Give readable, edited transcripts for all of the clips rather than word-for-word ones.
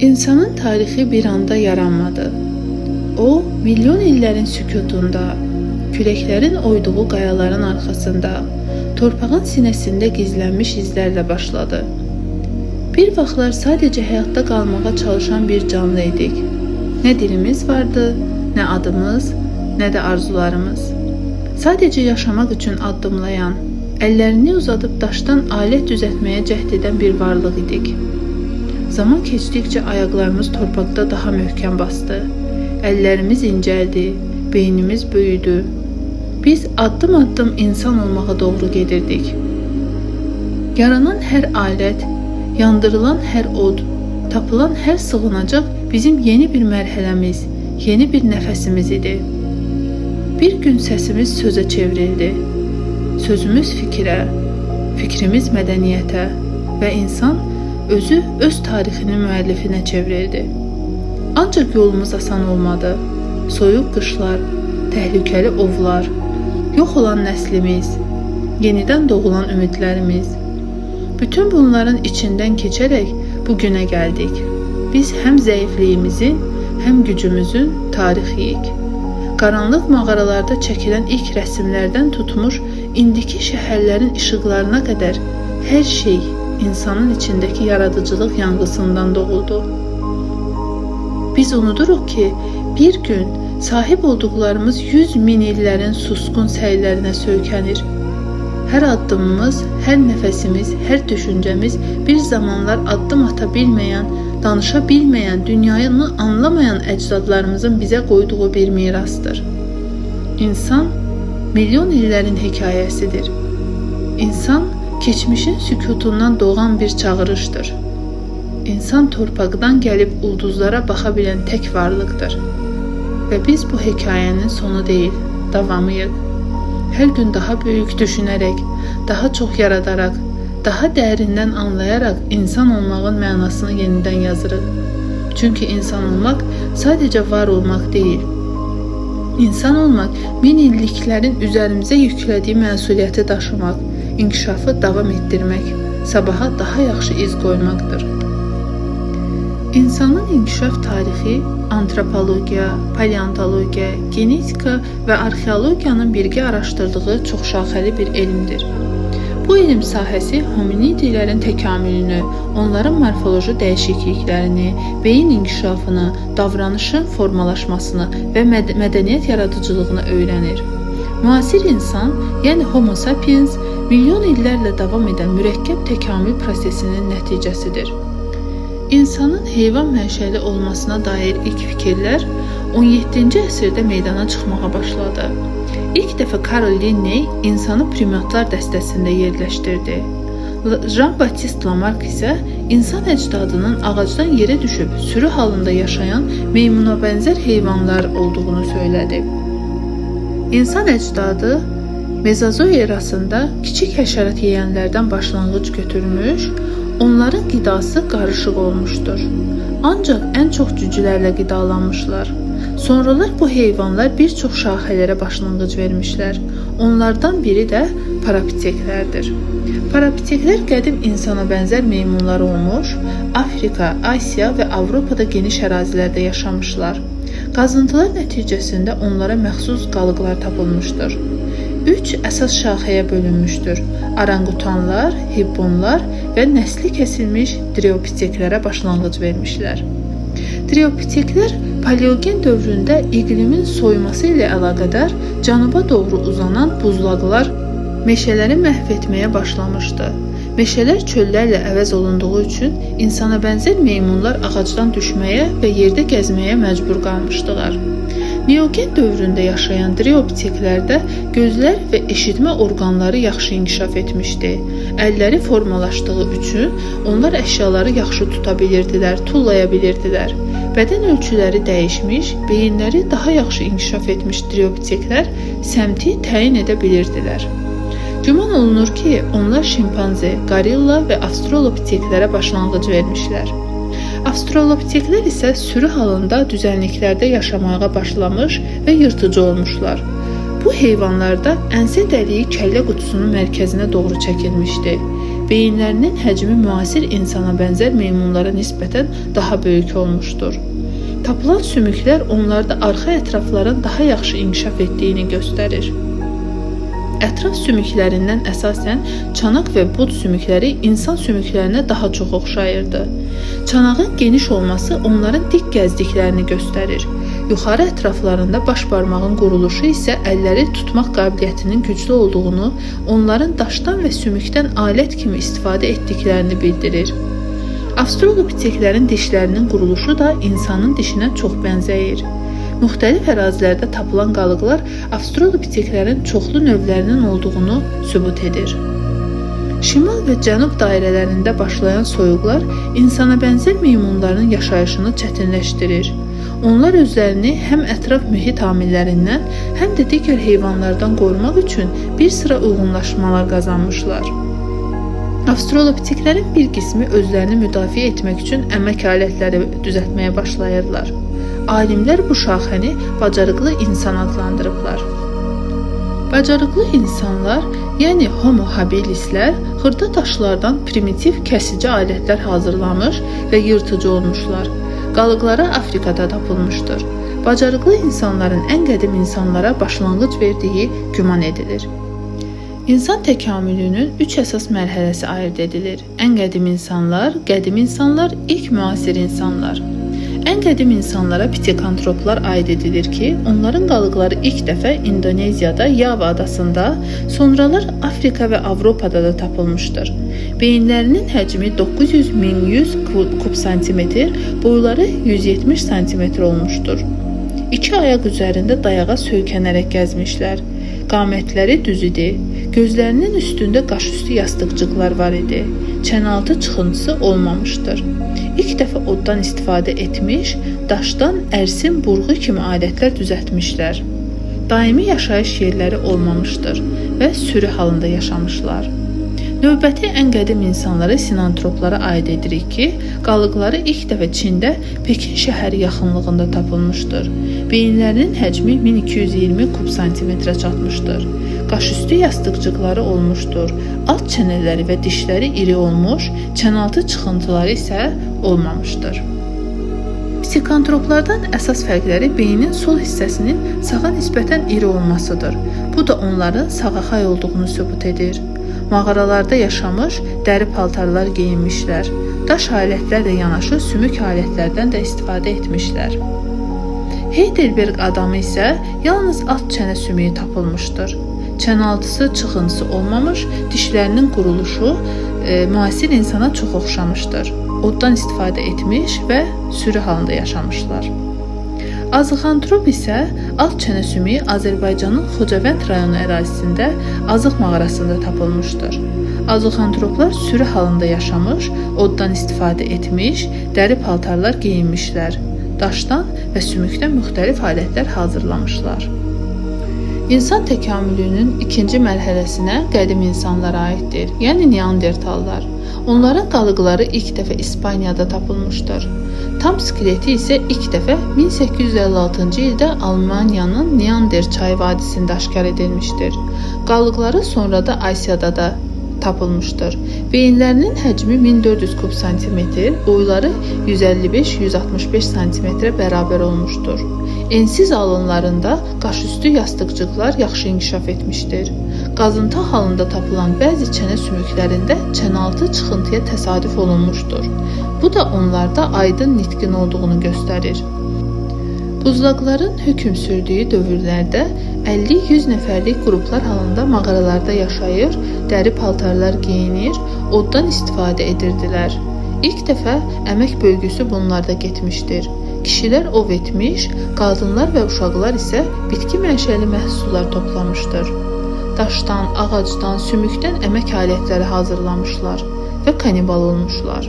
İnsanın tarixi bir anda yaranmadı. O, milyon illərin sükutunda, küləklərin oyduğu qayaların arxasında, torpağın sinəsində gizlənmiş izlərlə başladı. Bir vaxtlar sadəcə həyatda qalmağa çalışan bir canlı idik. Nə dilimiz vardı, nə adımız, nə də arzularımız. Sadəcə yaşamaq üçün addımlayan, əllərini uzadıb daşdan alət düzəltməyə cəhd edən bir varlıq idik. Zaman keçdikcə ayaqlarımız torpaqda daha möhkəm basdı. Əllərimiz incəldi, beynimiz böyüdü. Biz addım-addım insan olmağa doğru gedirdik. Yaranan hər alət, yandırılan hər od, tapılan hər sığınacaq bizim yeni bir mərhələmiz, yeni bir nəfəsimiz idi. Bir gün səsimiz sözə çevrildi. Sözümüz fikrə, fikrimiz mədəniyyətə və insan özü öz tarixinin müəllifinə çevrildi. Ancaq yolumuz asan olmadı. Soyuq qışlar, təhlükəli ovlar, yox olan nəslimiz, yenidən doğulan ümidlərimiz. Bütün bunların içindən keçərək bu günə gəldik. Biz həm zəifliyimizin, həm gücümüzün tarixiyik. Qaranlıq mağaralarda çəkilən ilk rəsimlərdən tutmuş indiki şəhərlərin işıqlarına qədər hər şey insanın içindəki yaradıcılıq yanğısından doğuldu. Biz unuduruq ki, bir gün sahib olduqlarımız 100 min illərin susqun səylərinə söykənir. Hər addımımız, hər nəfəsimiz, hər düşüncəmiz bir zamanlar addım ata bilməyən, danışa bilməyən, dünyayı anlamayan əcdadlarımızın bizə qoyduğu bir mirasdır. İnsan milyon illərin hekayəsidir. İnsan keçmişin sükutundan doğan bir çağırışdır. İnsan torpaqdan gəlib ulduzlara baxa bilən tək varlıqdır. Və biz bu hekayənin sonu deyil, davamıyıq. Hər gün daha böyük düşünərək, daha çox yaradaraq, daha dərindən anlayaraq insan olmağın mənasını yenidən yazırıq. Çünki insan olmaq sadəcə var olmaq deyil. İnsan olmaq min illiklərin üzərimizə yüklədiyi məsuliyyəti daşımaq, inkişafı davam etdirmək, sabaha daha yaxşı iz qoymaqdır. İnsanın inkişaf tarixi antropologiya, paleontologiya, genetika və arxeologiyanın birgə araşdırdığı çoxşaxəli bir elmdir. Bu elm sahəsi hominidilərin təkamülünü, onların morfoloji dəyişikliklərini, beyin inkişafını, davranışın formalaşmasını və mədəniyyət yaradıcılığını öyrənir. Müasir insan, yəni Homo sapiens, milyon illərlə davam edən mürəkkəb təkamül prosesinin nəticəsidir. İnsanın heyvan mənşəli olmasına dair ilk fikirlər 17-ci əsrdə meydana çıxmağa başladı. İlk dəfə Carl Linné insanı primatlar dəstəsində yerləşdirdi. Jean-Baptiste Lamarck isə insan əcdadının ağacdan yerə düşüb sürü halında yaşayan meymuna bənzər heyvanlar olduğunu söylədi. İnsan əcdadı Mezozoy erasında kiçik həşərat yeyənlərdən başlanğıc götürmüş, onların qidası qarışıq olmuşdur. Ancaq ən çox cücülərlə qidalanmışlar. Sonralar bu heyvanlar bir çox şaxələrə başlanğıc vermişlər. Onlardan biri də parapiteklərdir. Parapiteklər qədim insana bənzər meymunlar olmuş, Afrika, Asiya və Avropada geniş ərazilərdə yaşamışlar. Qazıntılar nəticəsində onlara məxsus qalıqlar tapılmışdır. 3 əsas şaxəyə bölünmüşdür. Orangutanlar, hibbonlar və nəsli kəsilmiş driopiteklərə başlanğıc vermişlər. Driopiteklər Paleogen dövründə iqlimin soyuması ilə əlaqədar cənuba doğru uzanan buzlaqlar meşələri məhv etməyə başlamışdı. Meşələr çöllərlə əvəz olunduğu üçün insana bənzər meymunlar ağacdan düşməyə və yerdə gəzməyə məcbur qalmışdılar. Neogen dövründə yaşayan driopiteklərdə gözlər və eşitmə orqanları yaxşı inkişaf etmişdi. Əlləri formalaşdığı üçün onlar əşyaları yaxşı tuta bilirdilər, tullaya bilirdilər. Bədən ölçüləri dəyişmiş, beyinləri daha yaxşı inkişaf etmiş driopiteklər səmti təyin edə bilirdilər. Güman olunur ki, onlar şimpanze, gorilla və avstralopiteklərə başlanğıc vermişlər. Avstralopiteklər isə sürü halında düzənliklərdə yaşamağa başlamış və yırtıcı olmuşlar. Bu heyvanlarda ənsə dəliyi kəllə qutusunun mərkəzinə doğru çəkilmişdi. Beyinlərinin həcmi müasir insana bənzər meymunlara nisbətən daha böyük olmuşdur. Tapılan sümüklər onlarda arxa ətrafların daha yaxşı inkişaf etdiyini göstərir. Ətraf sümüklərindən əsasən çanaq və bud sümükləri insan sümüklərinə daha çox oxşayırdı. Çanağın geniş olması onların dik gəzdiklərini göstərir. Yuxarı ətraflarında baş barmağın quruluşu isə əlləri tutmaq qabiliyyətinin güclü olduğunu, onların daşdan və sümükdən alət kimi istifadə etdiklərini bildirir. Avstralopiteklərin dişlərinin quruluşu da insanın dişinə çox bənzəyir. Müxtəlif ərazilərdə tapılan qalıqlar avstralopiteklərin çoxlu növlərinin olduğunu sübut edir. Şimal və cənub dairələrində başlayan soyuqlar insana bənzər meymunların yaşayışını çətinləşdirir. Onlar özlərini həm ətraf mühit amillərindən, həm də digər heyvanlardan qorumaq üçün bir sıra uyğunlaşmalar qazanmışlar. Avstralopiteklərin bir qismi özlərini müdafiə etmək üçün əmək alətləri düzəltməyə başlayırlar. Alimlər bu şaxəni bacarıqlı insan adlandırıblar. Bacarıqlı insanlar, yəni Homo habilislər, xırda daşlardan primitiv kəsici alətlər hazırlamış və yırtıcı olmuşlar. Qalıqları Afrikada tapılmışdır. Bacarıqlı insanların ən qədim insanlara başlanğıc verdiyi güman edilir. İnsan təkamülünün 3 əsas mərhələsi ayırd edilir. Ən qədim insanlar, qədim insanlar, ilk müasir insanlar. Ən qədim insanlara pitekantroplar aid edilir ki, onların qalıqları ilk dəfə İndoneziyada Yava adasında, sonralar Afrika və Avropada da tapılmışdır. Beyinlərinin həcmi 900-1100 kub santimetr, boyları 170 santimetr olmuşdur. İki ayaq üzərində dayağa söykənərək gəzmişlər. Qamətləri düz idi. Gözlərinin üstündə qaşüstü yastıqcıqlar var idi. Çənəaltı çıxıntısı olmamışdır. İlk dəfə oddan istifadə etmiş, daşdan ərsin burğu kimi alətlər düzəltmişlər. Daimi yaşayış yerləri olmamışdır və sürü halında yaşamışlar. Növbəti ən qədim insanları sinantroplara aid edirik ki, qalıqları ilk dəfə Çində Pekin şəhəri yaxınlığında tapılmışdır. Beyinlərinin həcmi 1220 kub santimetrə çatmışdır. Qaşüstü yastıqcıqları olmuşdur. Alt çənələri və dişləri iri olmuş, çənəaltı çıxıntıları isə olmamışdır. Psikantroplardan əsas fərqləri beynin sol hissəsinin sağa nisbətən iri olmasıdır. Bu da onların sağaxay olduğunu sübut edir. Mağaralarda yaşamış, dəri paltarlar geyinmişlər. Daş alətlərlə yanaşı sümük alətlərdən də istifadə etmişlər. Heidelberg adamı isə yalnız alt çənə sümüyü tapılmışdır. Çənəaltısı çıxıntısı olmamış, dişlərinin quruluşu müasir insana çox oxşamışdır. Oddan istifadə etmiş və sürü halında yaşamışlar. Azıxantrop isə alt çənə sümüyü Azərbaycanın Xocavənd rayonu ərazisində Azıq mağarasında tapılmışdır. Azıxantroplar sürü halında yaşamış, oddan istifadə etmiş, dəri paltarlar geyinmişlər. Daşdan və sümükdən müxtəlif alətlər hazırlamışlar. İnsan təkamülünün ikinci mərhələsinə qədim insanlar aiddir, yəni Neandertallar. Onların qalıqları ilk dəfə İspaniyada tapılmışdır. Tam skeleti isə ilk dəfə 1856-cı ildə Almaniyanın Neander çayı vadisində aşkar edilmişdir. Qalıqları sonra da Asiyada da tapılmışdır. Beyinlərinin həcmi 1400 kub santimetr, boyları 155-165 santimetrə bərabər olmuşdur. Ensiz alınlarında qaşüstü yastıqcıqlar yaxşı inkişaf etmişdir. Qazıntı halında tapılan bəzi çənə sümüklərində çənəaltı çıxıntıya təsadüf olunmuşdur. Bu da onlarda aydın nitqin olduğunu göstərir. Buzlaqların hökm sürdüyü dövrlərdə 50-100 nəfərlik qruplar halında mağaralarda yaşayır, dəri paltarlar geyinir, oddan istifadə edirdilər. İlk dəfə əmək bölgüsü bunlarda getmişdir. Kişilər ov etmiş, qadınlar və uşaqlar isə bitki mənşəli məhsullar toplamışdır. Daşdan, ağacdan, sümükdən əmək alətləri hazırlamışlar və kanibal olmuşlar.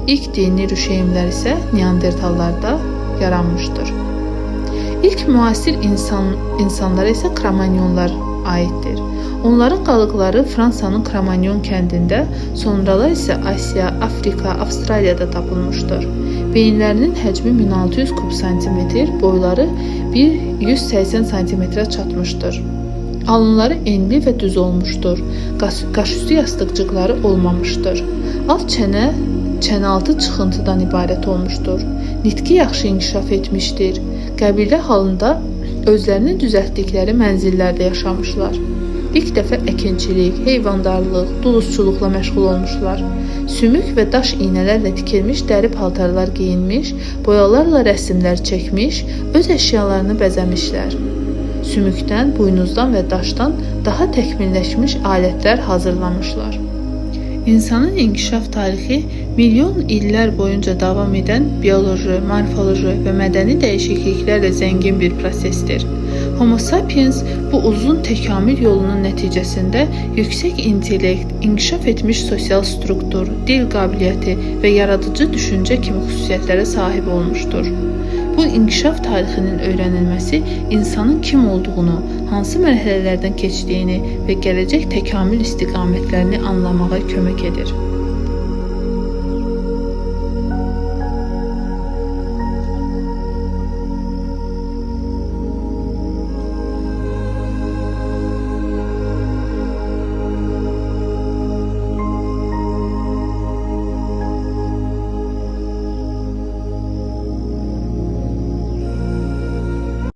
İlk dini rüşeymlər isə Neandertallarda yaranmışdır. İlk müasir insanlara isə Kromanyonlar aiddir. Onların qalıqları Fransanın Kromanyon kəndində, sonralar isə Asiya, Afrika, Avstraliyada tapılmışdır. Beyinlərinin həcmi 1600 kub santimetr, boyları 180 santimetrə çatmışdır. Alınları enli və düz olmuşdur. Qaşüstü yastıqcıqları olmamışdır. Alt çənə çənəaltı çıxıntıdan ibarət olmuşdur. Nitqi yaxşı inkişaf etmişdir. Qəbilə halında özlərinin düzəltdikləri mənzillərdə yaşamışlar. İlk dəfə əkinçilik, heyvandarlıq, duluzçuluqla məşğul olmuşlar. Sümük və daş iynələrlə tikilmiş dəri paltarlar geyinmiş, boyalarla rəsmlər çəkmiş, öz əşyalarını bəzəmişlər. Sümükdən, buynuzdan və daşdan daha təkmilləşmiş alətlər hazırlamışlar. İnsanın inkişaf tarixi milyon illər boyunca davam edən bioloji, morfoloji və mədəni dəyişikliklərlə zəngin bir prosesdir. Homo sapiens bu uzun təkamül yolunun nəticəsində yüksək intellekt, inkişaf etmiş sosial struktur, dil qabiliyyəti və yaradıcı düşüncə kimi xüsusiyyətlərə sahib olmuşdur. Bu inkişaf tarixinin öyrənilməsi insanın kim olduğunu, hansı mərhələlərdən keçdiyini və gələcək təkamül istiqamətlərini anlamağa kömək edir.